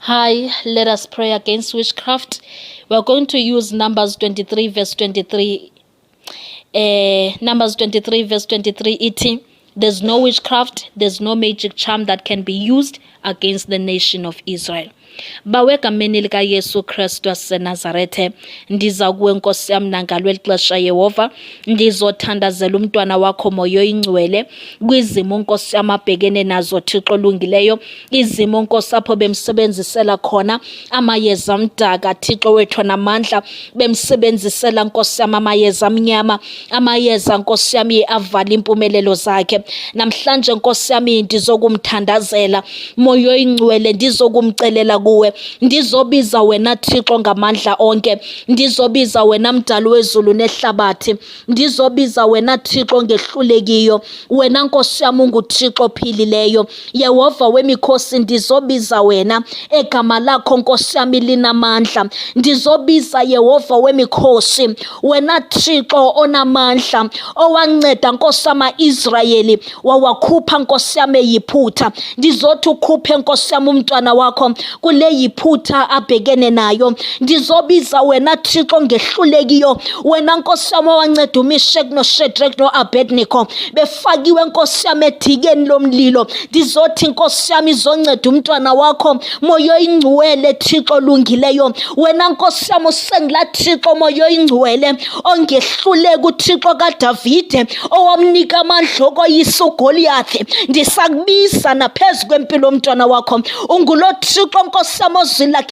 Hi, let us pray against witchcraft. We are going to use Numbers 23 verse 23. Numbers 23 verse 23 ithi, "There's no witchcraft, there's no magic charm that can be used against the nation of Israel." Bawo, egameni likaYesu Kristu waseNazarethe, ndiza kuwe, Nkosi yam, nangalo eli xesha, Yehova, ndizothandazela umntwana wakho, Moya Oyingcwele, kwizimo, Nkosi yam, abhekene nazo, Thixo olungileyo, izimo, Nkosi, apho bemsebenzisela khona amayeza amdaka, Thixo wethu namandla, bemsebenzisela, Nkosi yam, amayeza amnyama, amayeza, Nkosi yam, avala impumelelo zakhe. Namhlanje, Nkosi yami, ndizokumthandazela, Moya Oyingcwele, ndizokumcelela kuwe, ndizobiza wena, Thixo ngamandla onke, ndizobiza wena, Mdali wezulu nehlabathi, ndizobiza wena, Thixo ongehlulekiyo, wena, Nkosi yam, unguThixo ophilileyo, Yehova wemikhosi. Ndizobiza wena, egama lakho, Nkosi yami, linamandla. Ndizobiza Yehova wemikhosi, wena Thixo onamandla, owanceda, Nkosi, ama-Israyeli, wawakhupha, Nkosi yami, eYiphutha. Ndizothi ukhuphe, Nkosi yami, umntwana wakho kule yiphutha abhekene nayo. Ndizobiza wena, Thixo ongehlulekiyo, wena, Nkosi yami, owanceda uMishek noShedrek noAbednego befakiwe, Nkosi yami, edikeni lomlilo. Ndizothi, Nkosi yami, izonceda umntwana wakho, Moya Oyingcwele, Thixo olungileyo, wena, Nkosi yami, usengila Thixo, Moya Oyingcwele, ongehluleki, uThixo kaDavide owamnika amandla okoyisa uGoliath. Ndisakubiza naphezu kwempilo yomntwana wakho, ungulo Thixo, Nkosi yami, ozwi lakhe